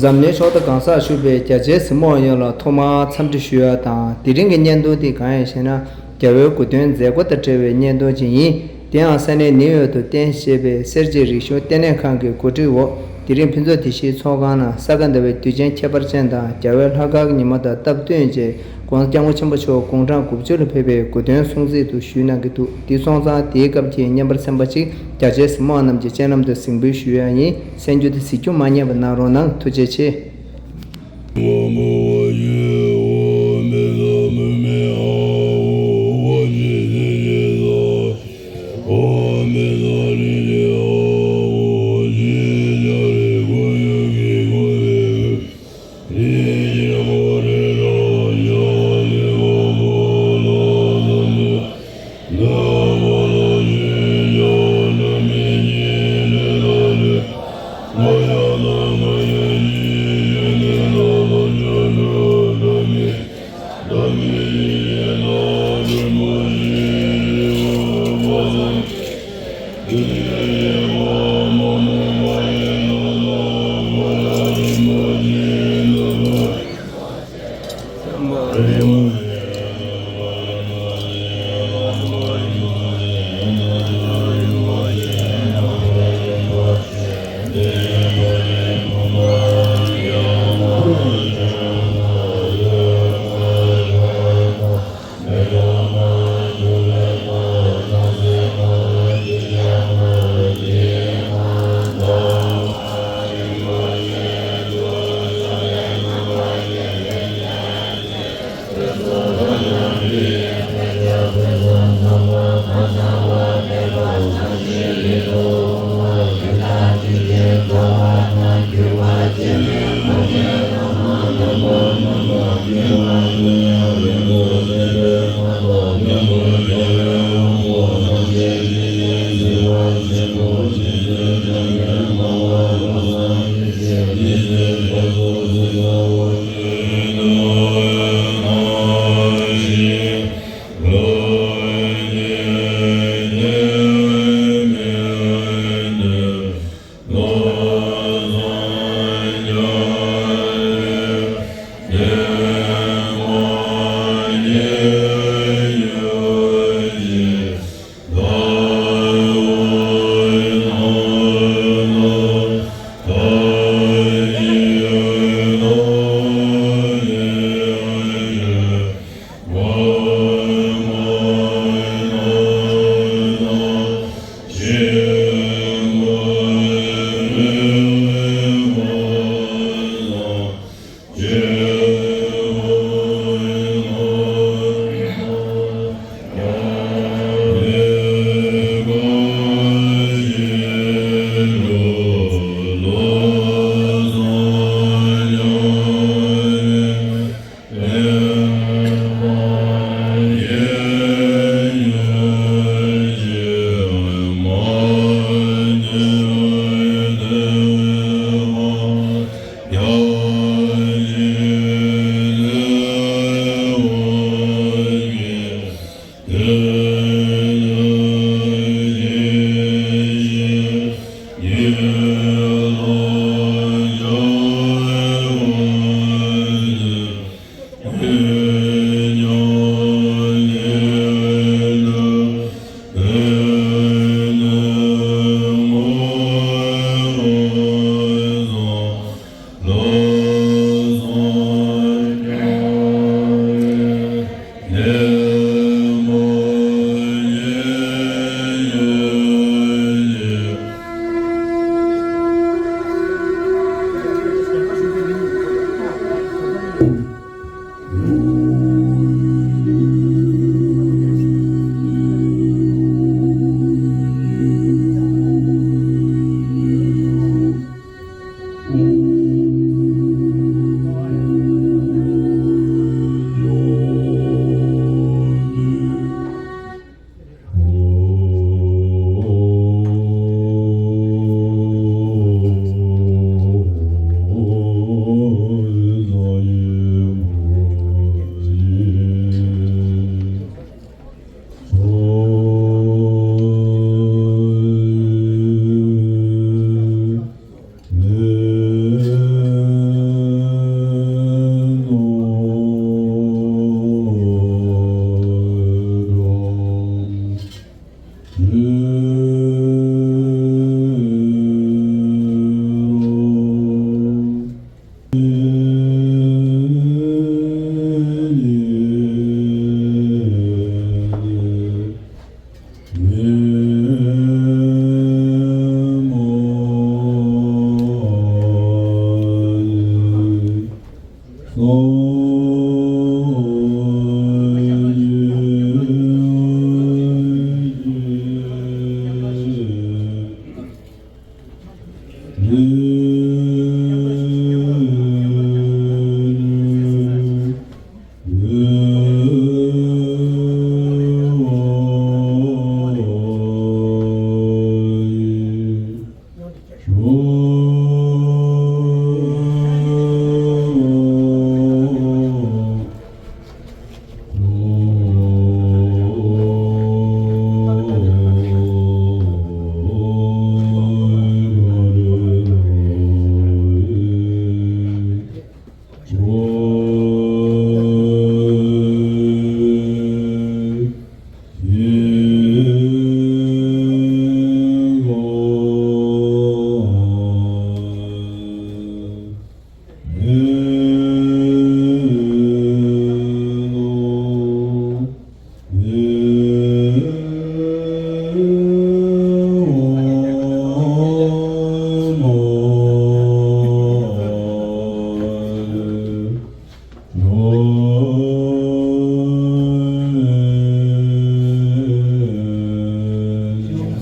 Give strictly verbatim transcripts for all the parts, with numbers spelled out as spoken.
འཛམ་གླིང་ཕྱོགས་མཐའ་གང་སར་བཞུགས་པའི་རྒྱ་ཆེའི་གཟིགས་མོ་བ་ཡོངས་ལ་ཐོག་མར་འཚམས་འདྲི་ཞུ་ཡ་དང་། དེ་རིང་གི་བརྙན་ཐུང་འདི་གང་ཡིན་ཞེ་ན། རྒྱལ་བའི་དགུང་སྟོན་མཛད་སྒོ་དང་འབྲེལ་བའི་བརྙན་ཐུང་ཅིག་ཡིན། དེ་ཡང་ས་གནས་ནིའུ་ཡོག་ཏུ་རྟེན་གཞི་བྱས་པའི་གསེར་བྱེས་རིག་གཞུང་ལྟེ་གནས་ཁང་གི་གོ་སྒྲིག་འོག་དེ་རིང་ཕུན་ཚོགས་བདེ་སྐྱིད་ཚོགས་ཁང་ནང་ས་ག་ཟླ་བའི་དུས་ཆེན་ཁྱད་པར་ཅན་དང་རྒྱལ་བའི་ལྷག་དཀར་ཉི་མ་དང་སྟབས་བསྟུན་བྱས། ༸གོང་ས་༸སྐྱབས་མགོན་ཆེན་པོ་མཆོག་དགུང་གྲངས་དགུ་བཅུ་ལ་ཕེབས་པའི་གོ་སྟོན་སྲུང་བརྩི་དུ་ཞུས་གནང་གི་འདུག་དེ་སོང་ཙང་དེའི་སྐབས་ཀྱི་བརྙན་པར་གསན་པ་གཅིག་རྒྱ་ཆེའི་གཟིགས་མོ་བ་རྣམས་ཀྱི་སྤྱན་ལམ་དུ་གཟིགས་འབུལ་ཞུ་ཡ་ཡིན། གསན་རྒྱུ་དེ་གཟིགས་རྒྱུ་མ་བསྙེལ་བ་གནང་རོགས་གནང་། ཐུགས་རྗེ་ཆེ།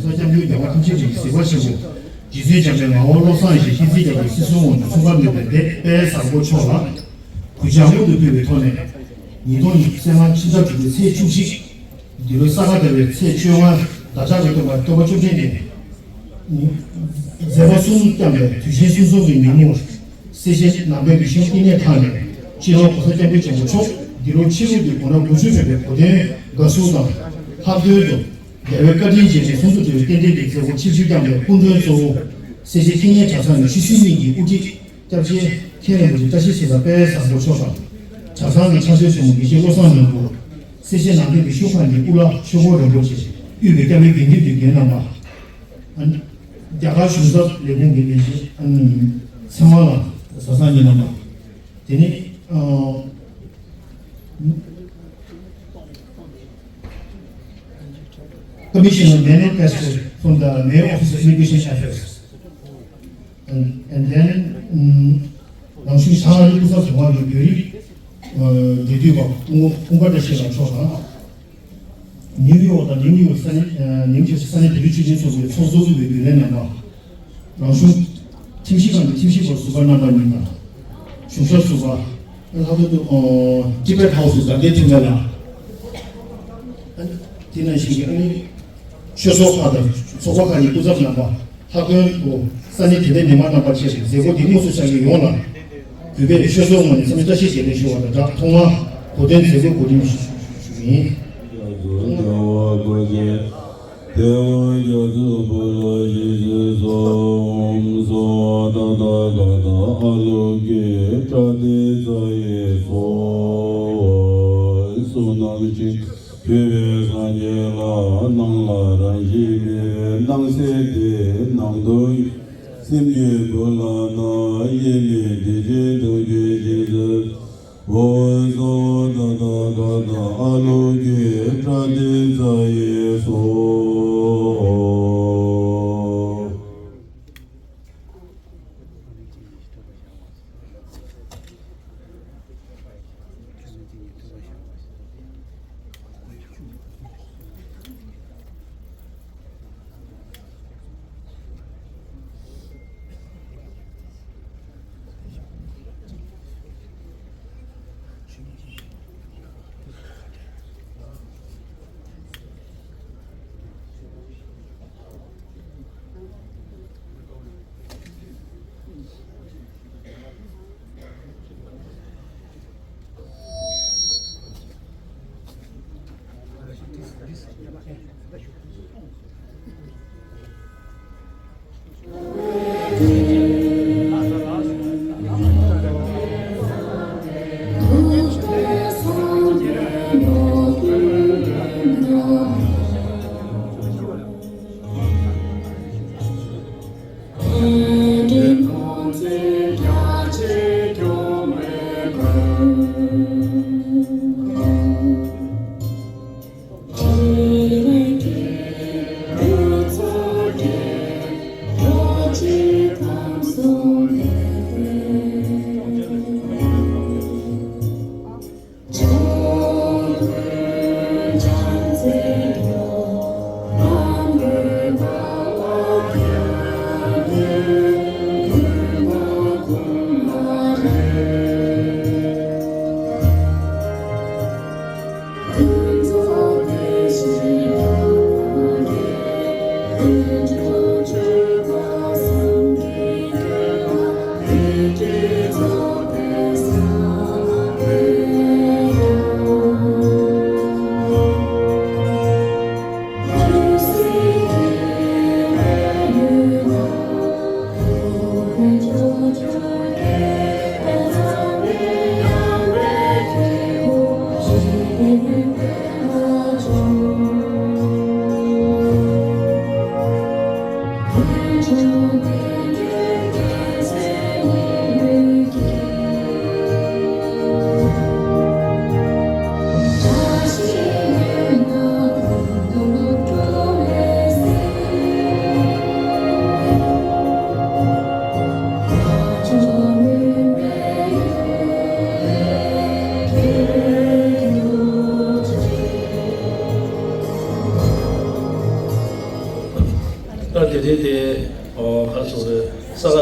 ས་སྐྱབས་མགོན་རྒྱལ་བ་ཐམས་ཅད་ཀྱི་གཟིགས་པ་ཆེན་པོ། རྗེ་བཙུན་འཇམ་དཔལ་ངག་དབང་བློ་བཟང་ཡེ་ཤེས་ཤེས་རྩིས་རྒྱ་མཚོའི་སྲིད་གསུམ་དབང་སྒྱུར་འཁྲུངས་སྐར་མའི་བདེ་ལེགས་དཔལ་བཟང་པོ་མཆོག་ལ། གུས་ཕྱག་སྔོན་དུ་ཕུལ་བའི་ཐོག་ནས། ཉིས་སྟོང་ཉི་ཤུ་རྩ་ལྔ་ཕྱི་ཟླ་དྲུག་པའི་ཚེས་བཅུ་གཅིག་འདི་ལོའི་ས་ག་ཟླ་བའི་ཚེས་བཅོ་ལྔ་ཟླ་ཕྱགས་ཀྱི་སྟོན་པ་སྟོན་པ་བཅོ་བརྒྱད་ནས། མཛད་པ་གསུམ་བསྐྱངས་པའི་དུས་ཆེན་གསུམ་འཛོམས་ཀྱི་ཉིན་མོར། སེར་བྱེས་ནང་པའི་མི་གཤིས་དབྱིངས་ནས་དྲངས་ནས་སྤྱི་ནོར་༸གོང་ས་༸སྐྱབས་མགོན་ཆེན་པོ་མཆོག་འདི་ལོ་ཕྱི་ལོ་འདིར་དགུང་ན་དགུ་བཅུ་ཐོན་པའི་གོ་སྟོན་དགའ་བསུ་དང་། ལྷག་དོན་དུ་རྒྱལ་བའི་བཀའ་དྲིན་རྗེས་དྲན་གསུམ་དུ་འབྲེལ་བའི་རྟེན་འབྲེལ་གྱི་མཛད་སྒོ་ཆིབས་བསྒྱུར་བསྐྱངས་པའི་སྐུ་མགྲོན་གཙོ་བོ། སེར་བྱེས་འཁྱིལ་ཉན་གྲྭ་ཚང་གི་ཆོས་སྲིད་གཉིས་ཀྱི་དབུ་ཁྲིད་སྐྱབས་རྗེ་མཁན་རིན་པོ་ཆེ་བཀྲ་ཤིས་ཆོས་གྲགས་དཔལ་བཟང་པོ་མཆོག་དང་། གྲྭ་ཚང་གི་ཕྱག་སྲོལ་ཆེན་མོ་དགེ་བཤེས་བློ་བཟང་ནོར་བུ། སེར་བྱེས་ནང་བསྟན་གྱི་ཤུགས་ཁག་གི་སྐུ་བླ་ཆོས་འཁོར་རིན་པོ་ཆེ། དབུས་པའི་སྐྱབས་རྗེ་དགེ་འདུན་དུས་རྒྱུན་རྣམ་པ། རྒྱ་གར་གཞུང་ཚབ་ལས་ཁུངས་ཀྱི་ལས་བྱེད་ཚེ་དབང་ལགས། བཟའ་ཚང་གཉིས་རྣམ་པ། དེ་ནས། Commissioner Manuel Castro from the Mayor Office of Immigration Affairs. And, and then, um, རང་གཞུང་ཞང་ཨ་རིའི་སྐུ་ཚབ་དོན་ཁང་གི་བོད་རིགས་འབྲེལ་མཐུད་པ་ཀུན་དགའ་བཀྲ་ཤིས་ལགས་མཆོག་དང་། ནིའུ་ཡོག་དང་ནིའུ་ཡོག་ས་གནས་ནིའུ་ཇར་སི་ས་གནས་བོད་རིགས་ཆོས་ལྡན་ཚོགས་པའི་ཚོགས་གཙོ་དབུས་པའི་རྒྱུན་ལས་རྣམ་པ། རང་གཞུང་ཁྲིམས་ཞིབ་ཁང་གི་ཁྲིམས་ཞིབ་པ་ཟུར་པ་རྣམ་པ་གཉིས་དང་། གཞུང་ཞབས་ཟུར་པ། ལྷག་དོན་དུ་ཨོ་ཊི་བེཊ་ཧའུ་སི་དགའ་ལྡན་མཐུན་ཚོགས་ལ། དེ་ནང་བཞིན་གྱི་ཨ་ནི་ཆོས་ཚོགས་ཁག་དང་ཚོགས་པ་ཁག་གི་སྐུ་ཚབ་རྣམ་པ། ལྷག་དོན་དུ་ས་གནས་དེ་འདྲའི་མི་མང་རྣམ་པ་བཅས་མཛད་སྒོ་འདི་དངོས་སུ་བཞུགས་མཁན་ཡོངས་ལ་གུས་པས་ཆོས་ཚོགས་ངོས་ནས་འཚམས་འདྲི་བཀྲ་ཤིས་བདེ་ལེགས་ཞུ་བ་དང་སྦྲགས། ཐོག་མར་གོ་སྟོན་མཛད་སྒོའི་གོ་སྒྲིག་ཞུ་རྒྱུ་ཡིན། དེ་བ་རྒྱ་མཚོ་བོད་ལ་ཞེས་བརྗོད་སོ། ཨོཾ་སྭ་ད་ཐཱ་ག་ཏ་ཨ་ལོ་ཀེ་པྲ་ཏཱིཙྪ་ཡེ་སྭཱ་ཧཱ། གསུང་རྣམས་ཀྱིས་བསྡུས་པའི་སངས་རྒྱས་ལ། སྣང་ལ་རང་བཞིན་མེད་པའི་སྣང་གསལ་དེ། སྣང་སྟོང་ཡེ་ཤེས་སེམས་ཀྱི་བུ་ལ་ན། དབྱེར་མེད་བདེ་ཆེན་ཐུགས་རྗེའི་རྗེས་སུ། ཨོཾ་སྭ་ད་ཐཱ་ག་ཏ་ཨ་ལོ་ཀེ་པྲ་ཏཱིཙྪ་ཡེ་སྭཱ་ཧཱ།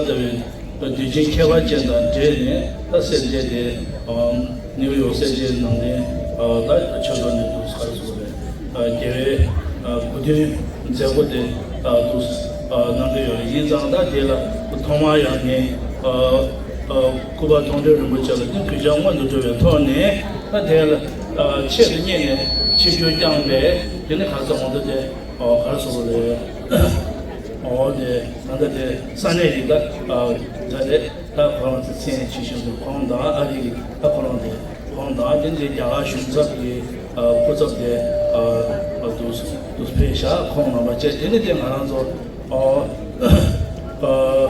ལྟ་བུའི་དུས་ཆེན་ཁྱད་པར་ཅན་དང་འབྲེལ་ནས། ད་གསལ་བྱེད་དེ་ནིའུ་ཡོག་གསལ་བྱེད་ནང་དོན་ད་ཆོས་ཐོག་ནས་འདུག་ག་རེ་ཟེར་དགོས་རེད། རྒྱལ་བའི་དགུང་སྟོན་མཛད་སྒོ་དེ་འདུག་གནང་གི་ཡོད་རེད། ཡིན་ཙང་ད་དེ་ལ་ཐོག་མར་ཡང་ངས་སྐུ་པར་མཐོང་གྲོལ་རིན་པོ་ཆེ་ལ་དེ་གུས་ཕྱག་སྔོན་དུ་འགྲོ་བའི་ཐོག་ནས། ད་དེ་ལ་ཆེད་དུ་གཉེར་ནས་ཆིབས་བསྒྱུར་བསྐྱངས་པས། དེ་ནི་ག་རེ་ཟེར་དགོས་འདུག་དེ། ཨོ། ག་རེ་ཟེར་དགོས་རེད། ཨོ། དེ་ད་ལྟ་དེ་ས་གནས་ཀྱི་ད་ད་རེད། ད་ཁོ་རང་ཚོ་མཚན་ཆེ་ཤོས་དེ་ཁོང་དང་། ཨ་རི་གི་ད་ཁོ་རང་དེ་ཁོང་དང་། དེ་འདྲའི་རྒྱ་གར་གཞུང་ཚབ་ཀྱི་སྐུ་ཚབ་དེ་འདུག་འདུག་ཕེབས་ཤག་ཁོང་རྣམ་པ་བཅས། དེ་ནི་དེ་ང་རང་ཚོ། ཨོ། ཨོ།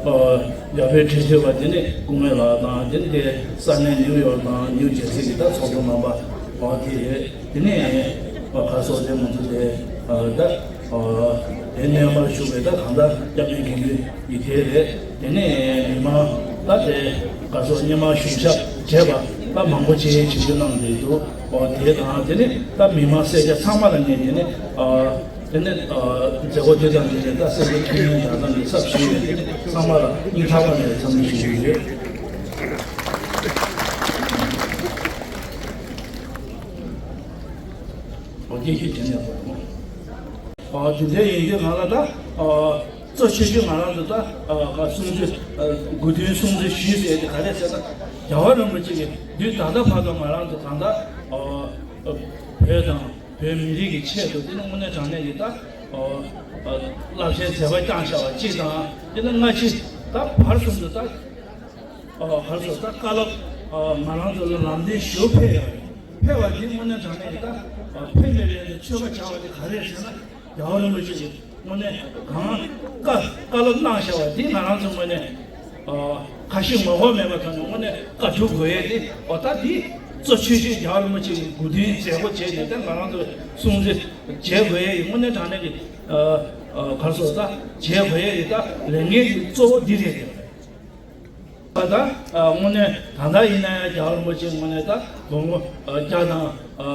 ཨོ། རྒྱ་བོད་འབྲེལ་མཐུད་པ་དེ་ནི་སྐུ་ངོ་ལགས་དང་། དེ་ནི་དེ་ས་གནས་ནིའུ་ཡོག་དང་ནིའུ་ཇར་སི་གི་ད་ཚོགས་གཙོ་རྣམ་པ། ཨོ། དེ་རེད། དེ་ནས་ཨ་ག་རེ་ཟེར་དགོས་རེད། ང་ཚོ་དེ་ཨ་ད་ཨ་དེ་སྔོན་མར་ཞུགས་པའི་ད་གང་ལྟར་སྐྱབས་མགོན་དགེ་འདུན་ཡིད་བརྟན་རེད། དེ་ནས་མི་མང་ད་དེ་ག་རེ་ཟེར་དགོས། སྔོན་མར་ཞུགས་ཞབས་བྲལ་བ་ད་མང་པོ་ཅིག་ཆིབས་བསྒྱུར་གནང་བསྡད་འདུག་ཨོ། དེ་དང་དེ་ནས་ད་མི་མང་སེར་སྐྱ་ཚང་མ་ལ་ངས་དེ་ནས་ཨ་དེ་ནས་ཨ་མཛད་སྒོ་དེ་དང་དེ་ནས་ད་སེར་སྐྱ་ཁྱོན་ཡོངས་དང་ད་ནས་ཚབ་ཞུས་ནས། དེ་ནས་ཚང་མ་ལ་སྙིང་ཐག་པ་ནས་འཚམས་འདྲི་ཞུ་གི་ཡོད། ཨོ། དེ་ཞིག་དྲན་ཡག་པོ། ཨོ། དེ་འདྲ་ཡིན་དུས་ང་ལ་ད་ཨོ་གཙོ་ཆེ་ཤོས་ང་རང་ཚོ་ད་ཨ་ག་སྲུང་བརྩི། ཨ་དགུང་སྟོན་སྲུང་བརྩི་ཞུས་ཟེར་དེ་ག་རེ་ཟེར་ན། རྒྱལ་བ་རིན་པོ་ཆེ་གིས་དུས་ད་ལྟ་བར་དུ་ང་རང་ཚོ་གང་ལྟར་ཨོ་བོད་དང་བོད་མི་རིགས་ཀྱི་ཆེད་དུ། དེ་ནི་དངོས་གནས་དྲང་གནས་ཀྱི་ད་ཨོ་རླབས་ཆེན་མཛད་པ་བསྐྱངས་བཞག་པ་གཅིག་དང་། དེ་ནི་སྔ་ཕྱི་ད་བར་གསུམ་དུ་ད། ཨ་ག་རེ་ཟེར། ད་བཀའ་སློབ་ཨ་ང་རང་ཚོ་ལ་ལམ་སྟོན་ཞུ་ཕེབས་ཡོད་རེད། ཕེབས་པ་འདི་དངོས་གནས་དྲང་གནས་ཀྱི་ད་ཨ་ཕེབས་པའི་ལན་དུ་མཆོད་པ་བྱ་བ་དེ་ག་རེ་རེད་ཟེར་ན། རྒྱལ་བ་རིན་པོ་ཆེ་གིས་དངོས་གནས་གང་བཀའ་བཀའ་སློབ་གནང་བཞག་པ་འདི་ང་རང་ཚོ་དངོས་གནས་ཨ་ཁ་ཞེ་ངོ་ལྐོག་མེད་པ་ཐོག་ནས་དངོས་གནས་བཀའ་སྒྲུབ་དགོས་ཡས་དེ། ཨོ། ད་འདི་གཙོ་ཆེ་ཤོས་རྒྱལ་བ་རིན་པོ་ཆེ་གི་དགུང་སྟོན་མཛད་སྒོ་བྱས་ནས། ད་ང་རང་ཚོ་སྲུང་བརྩི་བྱེད་དགོས་ཡས་ཡིན། དངོས་གནས་དྲང་གནས་ཀྱི་ཨ་ཨ་ག་རེ་ཟེར། ད་བྱེད་དགོས་ཡས་ཡིན། ད་ལས་འགན་གྱི་གཙོ་བོ་འདི་རེད། ད་ཨ་དངོས་གནས་ད་ལྟ་ཡིན་ན་ཡང་རྒྱལ་བ་རིན་པོ་ཆེ་དངོས་གནས་ད་དགུང་ལོ་ཨ་བརྒྱ་དང་ཨ་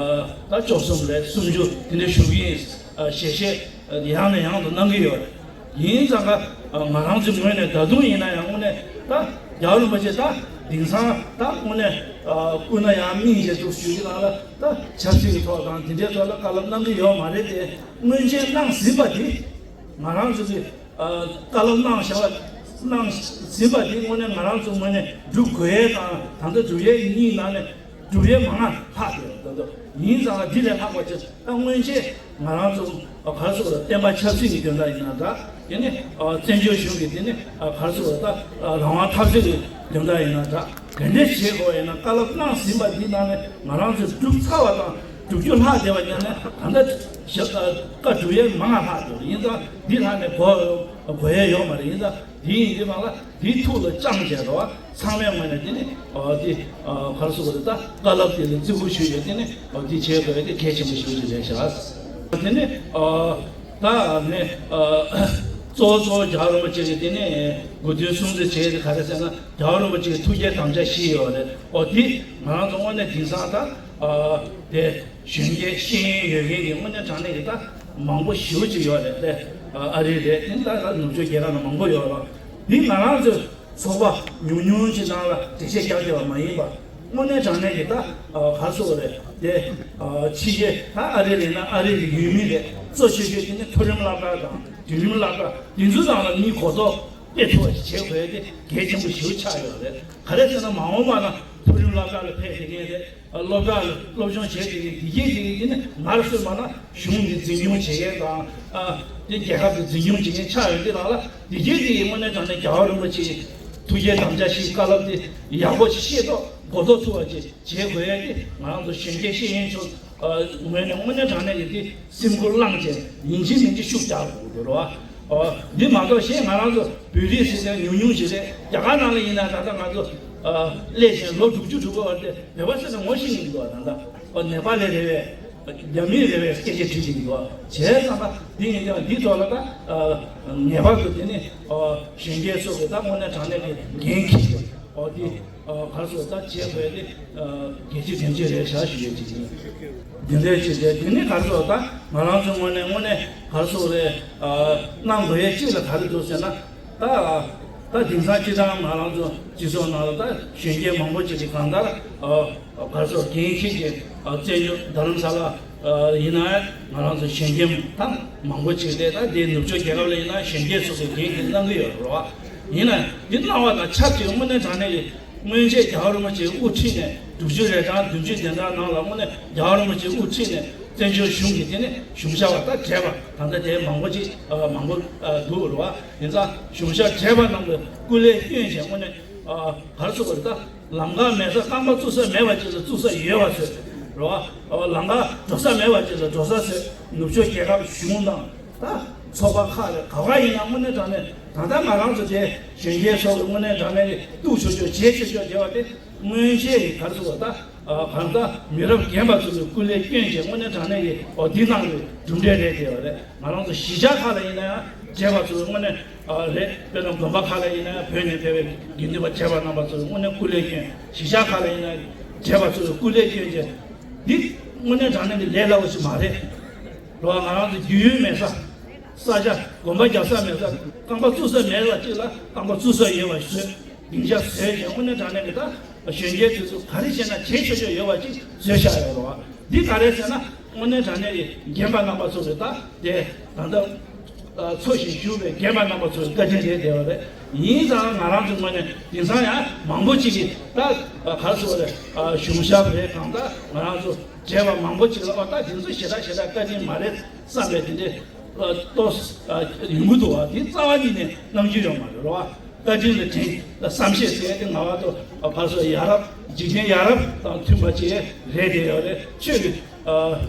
ད་བཅུ་གསུམ་རེད། སུམ་ཅུ་དེ་འདྲ་བཞུགས་ཀྱི་ཡིན། ཨ་ཞལ་བཞེས་ཡང་ནས་ཡང་དུ་གནང་གི་ཡོད་རེད། ཡིན་ཙང་ཀ་ཨ་ང་རང་ཚོའི་ངོས་ནས་ད་དུང་ཡིན་ན་ཡང་དངོས་གནས་ད་རྒྱལ་བ་རིན་པོ་ཆེ་ད་དེང་སང་ད་དངོས་གནས་ཨ་སྐུ་ན་ཡང་སྨིན་བྱས་འདུག་ཞུ་གི་ནང་ལ། ད་ཆབ་སྲིད་ཀྱི་ཐོག་དང་དེ་འདྲའི་ཐོག་ལ་བཀའ་སློབ་གནང་གི་ཡོད་མ་རེད་དེ། སྔོན་ཆད་གནང་ཟིན་པ་དེ་ང་རང་ཚོ་གི་ཨ་བཀའ་སློབ་གནང་བཞག་པ་གནང་ཟིན་པ་དེ་དངོས་གནས་ང་རང་ཚོ་ངོས་ནས་སྒྲུབ་དགོས་ཡས་དང་། ད་ལྟ་སྒྲུབ་ཡས་གཉིས་ནང་ནས་སྒྲུབ་ཡས་མང་ང་ལྷག་ཡོད། ད་ལྟ་ཡིན་ཙང་འདི་ལས་ལྷག་པ་ཅིག་ད་སྔོན་ཆད་ང་རང་ཚོ་ཨ་ག་རེ་ཟེར་དགོས་རེད། བསྟན་པ་ཆབ་སྲིད་ཀྱི་དོན་དག་ཡིན་ན་འདྲ། དེ་ནི་ཨ་བཙན་བྱོལ་གཞུང་གི་དེ་ནི་ཨ་ག་རེ་ཟེར་དགོས་རེད། ད་ཨ་རང་དབང་འཐབ་རྩོད་ཀྱི་དོན་དག་ཡིན་ན་འདྲ། དེ་འདྲ་བྱེད་དགོས་ཡིན་ན། བཀའ་སློབ་གནང་ཟིན་པ་འདི་ནང་ནས་ང་རང་ཚོས་སྒྲུབ་ཚར་བ་དང་སྒྲུབ་རྒྱུ་ལྷག་བསྡད་པ་ཉིད་ནས། ད་ལྟ་ཞབས་བཀའ་སྒྲུབ་ཡས་མང་ང་ལྷག་འདུག་ཡིན་ཙང་འདི་ལྷག་ནས་དགོས་དགོས་ཡས་ཡོད་མ་རེད། ཡིན་ཙང་འདི་ཡིན་དུས་མ་ལ་འདི་ཐུགས་ལ་བཅངས་བྱས་རོགས། ཚང་མའི་ངོས་ནས་དེ་ནི་ཨ་དེ་ཨ་ག་རེ་ཟེར་དགོས་རེད། ད་བཀའ་སློབ་དེ་ལ་བརྩི་བཀུར་ཞུ་ཡས་དེ་ནི་ཨ་དེ་བྱེད་དགོས་ཡས་དེ་གལ་ཆེན་པོ་ཞེ་པོ་ཅིག་རེད་ཤག་དེ་ནི་ཨ་ད་ནི་ཨ་གཙོ་བོ་གཙོ་བོ་རྒྱལ་བ་རིན་པོ་ཆེ་གི་དེ་ནི་དགུང་སྟོན་སྲུང་བརྩི་བྱེད་ཡས་དེ་ག་རེ་ཟེར་ན། རྒྱལ་བ་རིན་པོ་ཆེའི་ཐུགས་བསྐྱེད་དམ་བཅའ་བཞི་ཡོད་རེད། ཨོ་དེ་ང་རང་ཚོ་དངོས་གནས་དེང་སང་ད་ཨ་དེ་གཞོན་སྐྱེས་ཤེས་ཡོན་ཡོད་མཁན་གྱི་དངོས་གནས་དྲང་གནས་ཀྱི་ད་མང་པོ་ཞེ་པོ་ཅིག་ཡོད་རེད་དེ། ཨ་རི་རེད། དེ་ད་ད་ནུབ་ཕྱོགས་རྒྱལ་ཁབ་ནང་མང་པོ་ཡོད་རེད། འདི་ང་རང་ཚོའི་ཚོགས་པ་ཉུང་ཉུང་ཅིག་ནང་ལ་འགྲེལ་བཤད་རྒྱག་བསྡད་པ་མ་ཡིན་པ། དངོས་གནས་དྲང་གནས་ཀྱི་ད་ཨ་ག་རེ་ཟེར་དགོས་རེད། དེ་ཨ་ཕྱི་རྒྱལ་ད་ཨ་རི་རེད་ན་ཨ་རི་གི་ཡུལ་མི་རེད། གཙོ་ཆེ་ཤོས་དེ་ནི་མཐོ་རིམ་སློབ་གྲྭ་དང་མཐོ་རིམ་སློབ་གྲྭ་དེ་ཚོའི་ནང་ལ་མིའི་གོ་རྟོགས་སྤེལ་ཐུབ་པ་ཞིག་བྱེད་དགོས་ཡས་དེ་གལ་ཆེན་པོ་ཞེ་པོ་ཆགས་ཡོད་རེད། ག་རེ་ཟེར་ན། མ་འོངས་པ་ན་མཐོ་རིམ་སློབ་གྲྭ་ལ་ཕེབས་བསྡད་མཁན་རེད། སློབ་གྲྭ་ལ་སློབ་སྦྱོང་བྱེད་བསྡད་མཁན་དེ་གས་དེ་གས་དེ་ནི་ངར་གསོས་མ་ན་གཞུང་གི་འཛིན་སྐྱོང་བྱེད་མཁན་དང་། ཨ་དེ་རྒྱལ་ཁབ་ཀྱི་འཛིན་སྐྱོང་བྱེད་མཁན་ཆགས་ཡོད། དེ་རང་ལ་དེ་གས་དེ་གས་དངོས་གནས་དྲང་གནས་རྒྱལ་བ་རིན་པོ་ཆེའི་ཐུགས་བསྐྱེད་དམ་བཅའ་བཞིའི་བཀའ་སློབ་དེ་ཡག་པོ་ཞིག་ཤེས་རྟོགས་གོ་རྟོགས་ཐུབ་པ་ཅིག་བྱེད་དགོས་ཡས་དེ་ང་རང་ཚོ་གཞོན་སྐྱེས་ཤེས་ཡོན་ཚོ་ཨ་ངོས་ནས་དངོས་གནས་དྲང་གནས་ཀྱི་དེ་སེམས་ཁུར་བླངས་བྱས་ཡིན་གཅིག་མིན་གཅིག་ཤུགས་རྒྱག་དགོས་ཀྱི་འདུག་རོ། ཨ་འདི་མ་གཏོགས་གཞན་ང་རང་ཚོ་བོད་རིགས་ཟེར་མཁན་ཉུང་ཉུང་ཞིག་རེད། རྒྱ་གར་ནང་ལ་ཡིན་ན་ད་ལྟ་ང་ཚོ་ཨ་སླེབས་བྱས་ལོ་དྲུག་ཅུ་དྲུག་ཅུ་བར་དེ་བོད་པ་ཟེར་ན་ངོ་ཤེས་ཀྱི་འདུག་ད་ལྟ་ཨ་ནེ་པ་ལི་རེད་པས། རྒྱ་མི་རེད་པས་སྐད་ཆ་དྲིས་བྱེད་ཀྱི་འདུག་བྱས་ཙང་ད་འདི་ཡིན་ཀྱང་འདིའི་ཐོག་ལ་ད་ཨ་ངེས་པར་དུ་དེ་ནི་ཨ་གཞོན་སྐྱེས་ཚོ་གི་ད་དངོས་གནས་དྲང་གནས་ཀྱི་འགན་འཁྱེར་ཏེ། ཨོ་དེ་ཨ་ག་རེ་ཟེར། ད་བྱེད་དགོས་དེ་ཨ་གལ་ཆེ་གལ་ཆེ་རེད་ཤག་ཞུ་ཡས་ཅིག་ཡིན། འདི་འདྲའི་ཅིག་རེད། དེ་ནི་ག་རེ་ཟེར། ད་ང་རང་ཚོའི་ངོས་ནས་དངོས་གནས་ག་རེ་ཟེར་རེད། ཨ་གནང་དགོས་ཡས་གཅིག་ལ་ག་རེ་འདུག་ཟེར་ན། ད་ ད་དེང་སང་སྤྱིར་བཏང་ང་རང་ཚོ་སྤྱི་ཚོགས་ནང་ལ་ད་གཞོན་སྐྱེས་མང་པོ་ཅིག་གིས་གང་ལྟར་ཨ་ག་རེ་ཟེར་འགན་འཁྱེར་གྱི་ཨ་བཙན་བྱོལ་རྡ་རམ་ས་ལ་ཨ་ཡིན་ན་ང་རང་ཚོ་གཞོན་སྐྱེས་ད་མང་པོ་ཅིག་ལས་ད་འདི་ནུབ་ཕྱོགས་རྒྱལ་ཁབ་ལ་ཡིན་ན་གཞོན་སྐྱེས་ཚོ་གིས་འགན་འཁྱེར་གནང་གི་ཡོད་རེད་བ། ཡིན་ན་འདི་གནང་བ་དང་ཆབས་ཅིག་དངོས་གནས་དྲང་གནས་ཀྱི་སྔོན་ཆད་རྒྱལ་བ་རིན་པོ་ཆེས་དབུ་ཁྲིད་ནས་དྲུག་ཅུ་རེ་གྲངས་བདུན་ཅུ་དེ་འདྲ་ནང་ལ་དངོས་གནས་རྒྱལ་བ་རིན་པོ་ཆེས་དབུ་ཁྲིད་ནས་བཙན་བྱོལ་གཞུང་གི་དེ་ནས་གཞུང་ཞབས་པ་ད་བགྲེས་པ་ད་ལྟ་དེ་མང་པོ་ཅིག་ཨ་མང་པོ་ཨ་འདུག་རེད་བ། ཡིན་ཙང་གཞུང་ཞབས་བགྲེས་པ་རྣམས་ལ་སྐུ་ལས་བསྐྱོན་བྱས་དངོས་གནས་ཨ་ག་རེ་ཟེར་དགོས་རེད། ད་ལམ་ཁ་མེད་ས་རྐང་པ་བཙུགས་ས་མེད་པ་ཅིག་ལ་བཙུགས་ས་ཡོད་པ་བཟོས་རེད་བ། ཨ་ལམ་ཁ་འགྲོ་ས་མེད་པ་ཅིག་ལ་འགྲོ་ས་བཟོས། ནུབ་ཕྱོགས་རྒྱལ་ཁབ་གཞུང་དང་ད་ཚོགས་པ་ཁག་རེད། ག་བ་ཡིན་ན་དངོས་གནས་དྲང་གནས་ད་ལྟ་ང་རང་ཚོ་དེ་གཞོན་སྐྱེས་ཚོ་གི་དངོས་གནས་དྲང་གནས་ཀྱི་གཏུག་ཆོག་ཆོག་བྱེད་ཆོག་ཆོག་བྱེད་པ་དེ་སྔོན་ཆད་ཀྱི་ག་རེ་ཟེར་བ་ད་གང་ལྟར་མི་རབས་རྒན་པ་ཚོ་གི་སྐུ་ལས་བསྐྱོན་བྱས་དངོས་གནས་དྲང་གནས་ཀྱི་འོ་འདི་གནང་བའི་གྲུབ་འབྲས་རེད་བསྡད་པ་རེད། ང་རང་ཚོ་གཞིས་ཆགས་ཁག་ལ་ཡིན་ན་ཡང་བགྲེས་པ་ཚོ་དངོས་གནས་རེད། དཔེར་ན་དགོན་པ་ཁག་ལ་ཡིན་ན་ཡང་བོད་ནས་ཕེབས་པའི་དགེ་འདུན་པ་བགྲེས་པ་རྣམ་པ་ཚོ་དངོས་གནས་སྐུ་ལས་བསྐྱོན། གཞིས་ཆགས་ཁག་ལ་ཡིན་ན་བགྲེས་པ་ཚོ་སྐུ་ལས་བསྐྱོན་བྱས་འདི་དངོས་གནས་དྲང་གནས་ཀྱི་ལས་སླ་བོ་ཞིག་མ་རེད། རོ། ང་རང་ཚོ་རྒྱུས་ཡོད་མེད་ས། ས་ཆ་དགོན་པ་རྒྱག་ས་མེད་ས། རྐང་པ་བཙུགས་ས་མེད་པ་གཅིག་ལ་རྐང་པ་བཙུགས་ས་ཡོད་པ་བཟོས། སྡིངས་ཆ་བཟོས་ཀྱང་དངོས་གནས་དྲང་གནས་ཀྱི་ད་གཞོན་སྐྱེས་དེ་ཚོ་ག་རེ་བྱས་ན་བྱེད་ཆོག་ཆོག་ཡོད་པ་གཅིག་བཟོས་བཞག་ཡོད་རེད་བ། འདི་ག་རེ་ཟེར་ན་དངོས་གནས་དྲང་གནས་ཀྱི་རྒན་པ་རྣམ་པ་ཚོ་གི་ད་དེ་ད་ལྟ་འཚོ་ཞིང་བཞུགས་པའི་རྒན་པ་རྣམ་པ་ཚོའི་བཀའ་དྲིན་རེད་བསྡད་པ་རེད། ཡིན་ཙང་ང་རང་ཚོའི་ངོས་ནས་དེང་སང་ཡང་མང་པོ་ཅིག་གིས་ད་ག་རེ་ཟེར་བ་རེད། གཞུང་ཞབས་རེད་གང་ལྟར་ང་རང་ཚོ་བགྲེས་པ་མང་པོ་ཅིག་ལ་ཨོ་ད་དེ་ཚོ་ཞེ་དྲག་ཞེ་དྲག་བཀའ་དྲིན་མ་རེད་བསམ་པའི་དེ་འདྲའི་ལྟོས་ཡོང་གི་འདུག་བ། དེ་རྩ་བ་ཉིད་ནས་གནང་རྒྱུ་ཡོད་མ་རེད་རོ། བཀའ་དྲིན་ལ་དྲིན་ལ་བསམ་ཤེས་ཟེར་ཡ་དེ་ང་བར་དུ་ཕར་ཚུར་ཡ་རབས་འཇིག་རྟེན་ཡ་རབས་དང་མཐུན་པ་ཅིག་རེད་བསྡད་ཡོད་རེད། ཆོས་ཀྱི་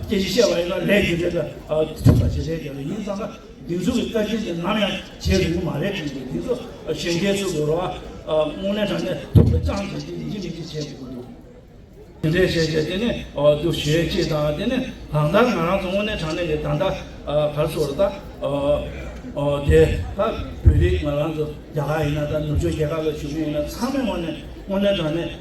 སྐད་ཆ་བཤད་པ་ཡིན་ན་ལས་རྒྱུ་འབྲས་ལ་མཐུན་པ་ཅིག་རེད་བསྡད་ཡོད་རེད། ཡིན་ཙང་ཀ་འདི་ཚོ་གི་བཀའ་དྲིན་དེ་ནམ་ཡང་བརྗེད་རུང་གི་མ་རེད་དྲན་གྱི། འདི་ཚོ་གཞོན་སྐྱེས་ཚོ་གི་རོ། དངོས་གནས་དྲང་གནས་ཐུགས་ལ་བཅངས་ཏེ་འདི་ཡིན་གཅིག་མིན་གཅིག་བྱེད་དགོས་ཀྱི་འདུག་དེ་འདྲས་བྱས་བྱས་དེ་ནས་འདུག་ཞུ་ཡས་གཅིག་དང་། དེ་ནས་གང་ལྟར་ང་རང་ཚོ་དངོས་གནས་དྲང་གནས་ཀྱི་ད་ལྟ་ག་རེ་ཟེར་ད་དེ་ད་བོད་རིགས་ང་རང་ཚོ་རྒྱ་གར་ཡིན་ན་ད་ནུབ་ཕྱོགས་རྒྱལ་ཁབ་ལ་བཞུགས་མཁན་ཡིན་ན་ཚང་མའི་ངོས་ནས་དངོས་གནས་དྲང་གནས་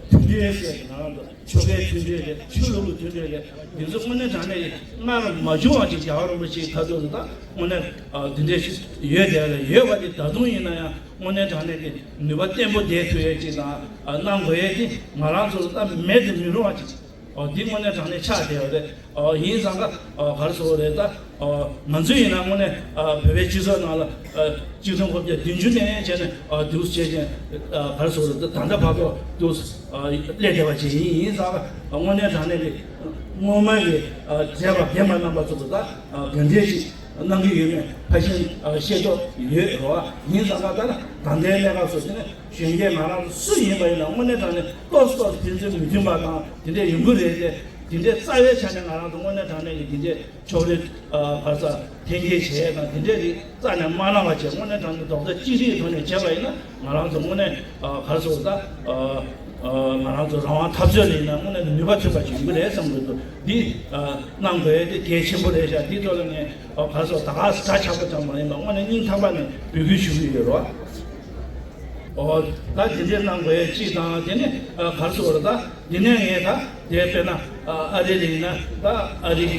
མཐུན་སྒྲིལ་ཟེར་ང་རང་ཚོ་ཆོལ་ཁའི་མཐུན་སྒྲིལ་རེད། ཆོས་ལུགས་ཀྱི་མཐུན་སྒྲིལ་རེད། འདི་ཚོ་དངོས་གནས་དྲང་གནས་ཀྱི་སྔར་མ་བྱུང་བ་ཅིག་རྒྱལ་བ་རིན་པོ་ཆེའི་ཁ་ཐུག་ལ་ད་དངོས་གནས་འདི་འདྲས་ཞིག་ཡོད་བསྡད་ལ་ཡོད་པ་དེ་ད་དུང་ཡིན་ན་ཡང་དངོས་གནས་དྲང་གནས་ཀྱི་ནུས་པ་བརྟན་པོ་ལྡན་ཐུབ་ཡས་ཅིག་དང་གནང་དགོས་ཡས་དེ་ང་རང་ཚོ་ལ་ད་མེད་དུ་མི་རུང་བ་ཅིག་འདི་དངོས་གནས་དྲང་གནས་ཆགས་བསྡད་ཡོད་རེད། ཡིན་ཙང་ཀ་ག་རེ་ཟེར་དགོས་རེད། ད་ང་ཚོ་ཡིན་ན་དངོས་གནས་བོད་པའི་སྤྱི་ཚོགས་ནང་ལ་ཆིག་སྟོང་དགུ་བརྒྱ་བདུན་ཅུ་ནས་བྱས་ནས་འདུག་བྱས་ཅན་ག་རེ་ཟེར་དགོས་རེད། ད་ད་ལྟ་བར་དུ་འདུག་སླེབས་བསྡད་པ་ཅིག་ཡིན། ཡིན་ཙང་ཀ་དངོས་གནས་དྲང་གནས་ཀྱི་སྔོན་མ་གི་བགྲེས་པ་རྒན་པ་རྣམ་པ་ཚོ་གི་ད་ག་འདྲས་ཅིག་གནང་གི་ཡོད་མེད་ཕལ་ཆེར་ཤེས་རྟོགས་ཡོད་རེད་བ། ཡིན་ཙང་ད་ལྟ་ད་ལྟའི་གནས་སྐབས་སུ་དེ་ནས་གཞོན་སྐྱེས་ང་རང་ཚོ་སུ་ཡིན་པ་ཡིན་ན་དངོས་གནས་དྲང་གནས་ཏོག་ཙམ་ཏོག་ཙམ་ཕན་ཚུན་མི་མཐུན་པ་དང་དེ་འདྲས་ཡོང་གི་རེད་དེ། དེ་འདྲས་རྩ་བའི་ཆ་ནས་ང་རང་ཚོ་དངོས་གནས་དྲང་གནས་ཀྱི་དེ་འདྲས་ཕྱོགས་རིས་ག་རེ་ཟེར་འཐེན་འཁྱེར་བྱེད་ཡས་དང་དེ་འདྲས་རིགས་རྩ་ནས་མ་གནང་བ་བྱས་དངོས་གནས་དྲང་གནས་རྡོག་རྩ་གཅིག་སྒྲིལ་གྱི་ཐོག་ནས་བྱས་པ་ཡིན་ན་ང་རང་ཚོ་དངོས་གནས་ག་རེ་ཟེར་ད། ང་རང་ཚོ་རང་དབང་འཐབ་རྩོད་ལ་ཡིན་ན་དངོས་གནས་ནུས་པ་ཐོན་པ་ཞིག་ཡོང་གི་རེད་བསམ་གྱི་འདུག་འདི་གནང་དགོས་ཡས་དེ་གལ་ཆེན་པོ་རེད་ཤག་འདི་ཐོག་ལ་ངས་ག་རེ་ཟེར་ད་ག་སེ་གྲ་ཆགས་པོ་ཙམ་མ་ཡིན་པ་དངོས་གནས་སྙིང་ཐག་པ་ནས་འབོད་སྐུལ་ཞུ་གི་ཡོད་རེད་བ། ཨོ་ད་དེ་འདྲས་གནང་དགོས་ཡས་གཅིག་དང་། དེ་ནས་ག་རེ་ཟེར་ད་འདི་ནས་ངས་ད་དེ་དཔེར་ན་ཨ་རི་ལ་ཡིན་ན་ད་ཨ་རི་གི་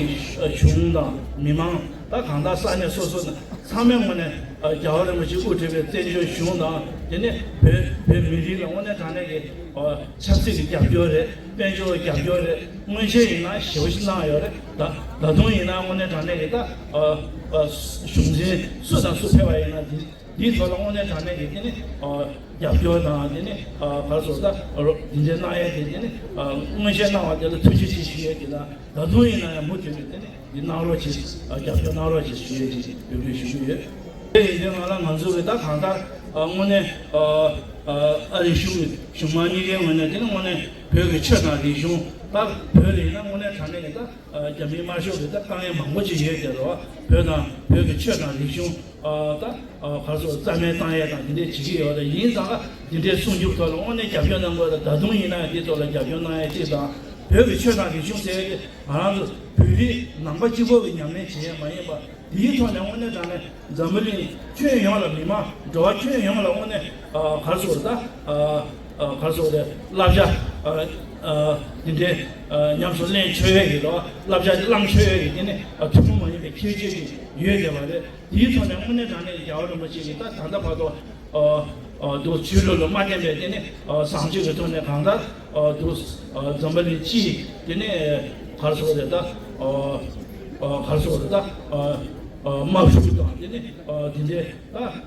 གཞུང་དང་མི་མང་ད་གང་ལྟར་ས་གནས་སོ་སོ་ནས་ཚང་མའི་ངོས་ནས་རྒྱལ་བ་རིན་པོ་ཆེ་དབུ་ཁྲིད་པའི་བཙན་བྱོལ་གཞུང་དང་དེ་ནས་བོད་བོད་མི་རིགས་ལ་དངོས་གནས་དྲང་གནས་ཀྱི་ཆབ་སྲིད་ཀྱི་རྒྱབ་སྐྱོར་རེད། དཔལ་འབྱོར་རྒྱབ་སྐྱོར་རེད། སྔོན་ཆད་ཡིན་ན་ཞེ་པོ་ཞིག་གནང་ཡོད་རེད། ད་ད་དུང་ཡིན་ན་དངོས་གནས་དྲང་གནས་ཀྱི་ད་གཞུང་འཛིན་སུ་དང་སུ་ཕེབས་པ་ཡིན་ན་འདི་འདིའི་ཐོག་ལ་དངོས་གནས་དྲང་གནས་ཀྱི་དེ་ནི་རྒྱབ་སྐྱོར་དང་དེ་ནི་ག་རེ་ཟེར་ད་འདི་འདྲའི་གནང་ཡས་དེ་དེ་ནི་སྔོན་ཆད་གནང་བ་དེ་ལ་ཐུགས་རྗེ་ཆེ་ཞུ་ཡས་དེ་དང་ད་དུང་ཡིན་ན་ཡང་མུ་མཐུད་ནས་དེ་ནི། འདི་གནང་རོགས་གྱིས། རྒྱབ་སྐྱོར་གནང་རོགས་གྱིས་ཞུ་ཡས་ཀྱི་འབོད་སྐུལ་ཞུ་གི་ཡོད། དེ་ཡིན་དུས་ང་ལ་ང་ཚོ་གི་ད་གང་ལྟར་དངོས་གནས་ཨ་རིའི་གཞུང་གི་གཞུང་མང་གཉིས་ཀའི་ངོས་ནས་དེ་ནི་དངོས་གནས་བོད་ཀྱི་ཆོས་དང་རིག་གཞུང་ད་བོད་ལ་ཡིན་ན་དངོས་གནས་དྲང་གནས་ཀྱི་ད་རྒྱ་མིའི་དམར་ཤོག་གི་ད་དཀའ་ངལ་མང་པོ་ཅིག་ཡོད་དེ་རོ། བོད་དང་བོད་ཀྱི་ཆོས་དང་རིག་གཞུང་ད་ག་རེ་ཟེར་རྩ་མེད་བཏང་ཡས་དང་དེ་འདྲས་བྱེད་ཀྱི་ཡོད་རེད། ཡིན་ཙང་ཀ་དེ་འདྲའི་སྲུང་སྐྱོབ་ཐོག་ལ་དངོས་གནས་རྒྱབ་སྐྱོར་གནང་དགོས་རེད། ད་དུང་ཡིན་ན་ཡང་དེ་ཐོག་ལ་རྒྱབ་སྐྱོར་གནང་ཡས་གཅིག་དང་། བོད་ཀྱི་ཆོས་དང་རིག་གཞུང་ཟེར་ཡས་དེ་ང་རང་ཚོ་བོད་རིགས་ནང་པ་གཅིག་པོ་གི་ཉམས་ལེན་བྱེད་ཡས་མ་ཡིན་པ། དེའི་ཐོག་ནས་དངོས་གནས་དྲང་གནས་འཛམ་བུ་གླིང་ཁྱོན་ཡོངས་ལ་མི་མང་འགྲོ་བ་ཁྱོན་ཡོངས་ལ་དངོས་གནས་ག་རེ་ཟེར་ད་ག་རེ་ཟེར་རེད། བསླབ་བྱ་འདི་འདྲའི་ཉམས་སུ་ལེན་ཆོག་ཡས་ཀྱི་རོ། བསླབ་བྱ་འདི་བླང་ཆོག་ཡས་ཀྱི་དེ་ནི་ཐུན་མོང་མ་ཡིན་པའི་ཁྱད་ཆོས་ཅིག་ཡོད་བསྡད་པ་རེད། དེའི་ཐོག་ནས་དངོས་གནས་དྲང་གནས་རྒྱལ་བ་རིན་པོ་ཆེ་གིས་ད་ད་ལྟ་བར་དུ་ ཨ་ཨ་འདུག་ཆོས་ལུགས་ལ་མ་བརྟེན་པའི་དེ་ནི་ཨ་བཟང་སྤྱོད་ཀྱི་ཐོག་ནས་གང་ལྟར་ཨ་འདུག་ཨ་འཛམ་བུ་གླིང་སྤྱིའི་དེ་ནི་ག་རེ་ཟེར་དགོས་རེད་ད། ཨ་ཨ་ག་རེ་ཟེར་དགོས་རེད་ད། ཨ་ཨ་དམག་འཁྲུག་དང་དེ་ནི་ཨ་དེ་འདྲའི་ད་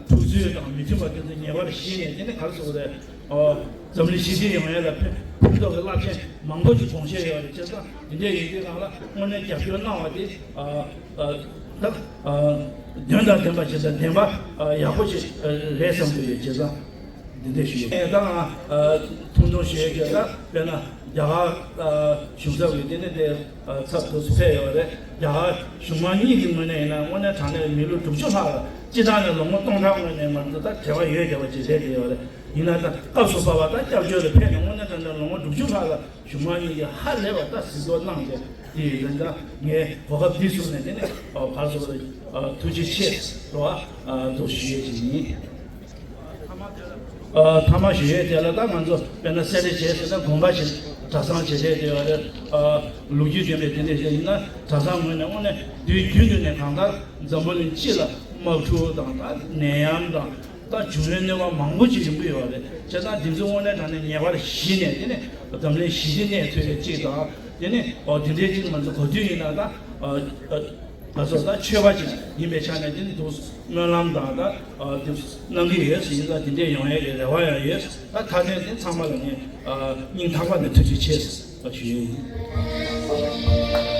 འཁྲུག་རྩོད་དང་མི་མཐུན་པ་དེ་ཚོ་ངེས་པར་ཞི་ནས་དེ་ནི་ག་རེ་ཟེར་དགོས་རེད། ཨ་འཛམ་གླིང་ཞི་བདེ་ཡོང་ཡ་ལ་ཕན་ཕན་ཐོགས་ཀྱི་རླབས་ཆེན་མང་པོ་ཞིག་དགོངས་བཞེས་ཡོད་རེད། བྱས་ཙང་འདི་འདྲའི་ཡོད་དུས་སྒང་ལ་དངོས་གནས་རྒྱབ་སྐྱོར་གནང་བ་དེ་ཨ་ཨ་ད་ཨ་དོན་དང་ལྡན་པ་ཞིག་དང་ལྡན་པ་ཨ་ཡག་པོ་ཞིག་ཨ་རེད་བསམ་གྱི་ཡོད། བྱས་ཙང་འདི་འདྲ་ཞུ་ཡོད། ད་ང་ཨ་ཐུང་ཐུང་ཞུ་ཡས་ཀྱི་ད་དཔེར་ན་རྒྱ་གར་ཨ་གཞུང་ཚབ་ཀྱི་དེ་ནི་དེ་ཨ་ཚབ་ཏུ་ཕེབས་ཡོད་རེད། རྒྱ་གར་གཞུང་མང་གཉིས་ཀྱི་ངོས་ནས་ཡིན་ན་དངོས་གནས་དྲང་གནས་མི་ལོ་དྲུག་ཅུ་ལྷག་ལ་སྤྱི་བཏང་ནས་ལོ་ངོ་སྟོང་ཕྲག་སྔོན་ནས་མར་འདི་ལྟར་འབྲེལ་བ་ཡོད་བསྡད་པ་ཅིག་རེད་བསྡད་ཡོད་རེད། ཡིན་ན་ད་སྐབས་སུ་བབས་པ་ད་སྐྱབས་བཅོལ་ལ་ཕེབས་ནས་དངོས་གནས་དྲང་གནས་ལོ་ངོ་དྲུག་ཅུ་ལྷག་ལ་གཞུང་མང་གཉིས་ཀྱིས་ཧ་ལས་པ་ད་གཟིགས་རྟོག་གནང་སྟེ་དེ་ཡིན་ད་ངས་གོ་སྐབས་འདི་བཟུང་ནས་དེ་ནས་ཨ་བར་སོང་ཨ་ཐུགས་རྗེ་ཆེ་ལོ་ཨ་འདུག་ཞུ་ཡས་ཅིག་ཡིན། ཨ་མཐའ་མ་ཞུ་ཡས་དེ་ལ་ད་ང་ཚོ་དཔེར་ན་སེ་ར་བྱེས་ཟེར་ན་དགོན་པ་ཞིག་གྲྭ་ཚང་བྱེད་བསྡད་ཡོད་རེད། ཨ་ལོ་རྒྱུས་ལྡན་པའི་དེ་འདྲ་ཞིག་ཡིན་ན་གྲྭ་ཚང་ངོས་ནས་དངོས་གནས་དུས་རྒྱུན་དུ་ནས་གང་ལྟར་འཛམ་བུ་གླིང་སྤྱི་ལ་དམག་འཁྲུག་དང་ད་ནད་ཡམས་དང་། ད་བྱུང་བའི་གནོད་པ་མང་པོ་ཅིག་ཡོང་གི་ཡོད་རེད། བྱས་ཙང་འདི་ཚོ་དངོས་གནས་དྲང་གནས་ངེས་པར་གཞི་ནས་དེ་ནས་འཛམ་གླིང་ཞི་བདེ་གནས་ཐུབ་ཡས་ཅིག་དང་། དེ་ནས་ཨོ་དེ་འདྲའི་ཅིག་ང་ཚོ་གོ་དུས་ཡིན་ན་ད་ཨ་ཨ་ང་ཚོ་ད་ཆོས་པ་ཅིག་ཡིན་པའི་ཆ་ནས་དེ་ནི་འདུག་སྨོན་ལམ་དང་ད་ཨ་དེ་གནང་གི་ཡོད་ཟེར། ཡིན་ཙང་དེ་འདྲས་ཡོང་ཡས་ཀྱི་རེ་བ་ཡང་ཡོད། ད་མཐའ་དོན་དེ་ཚང་མ་ལ་ངས་ཨ་སྙིང་ཐག་པ་ནས་ཐུགས་རྗེ་ཆེ་ཞུ་ཡས་ཡིན།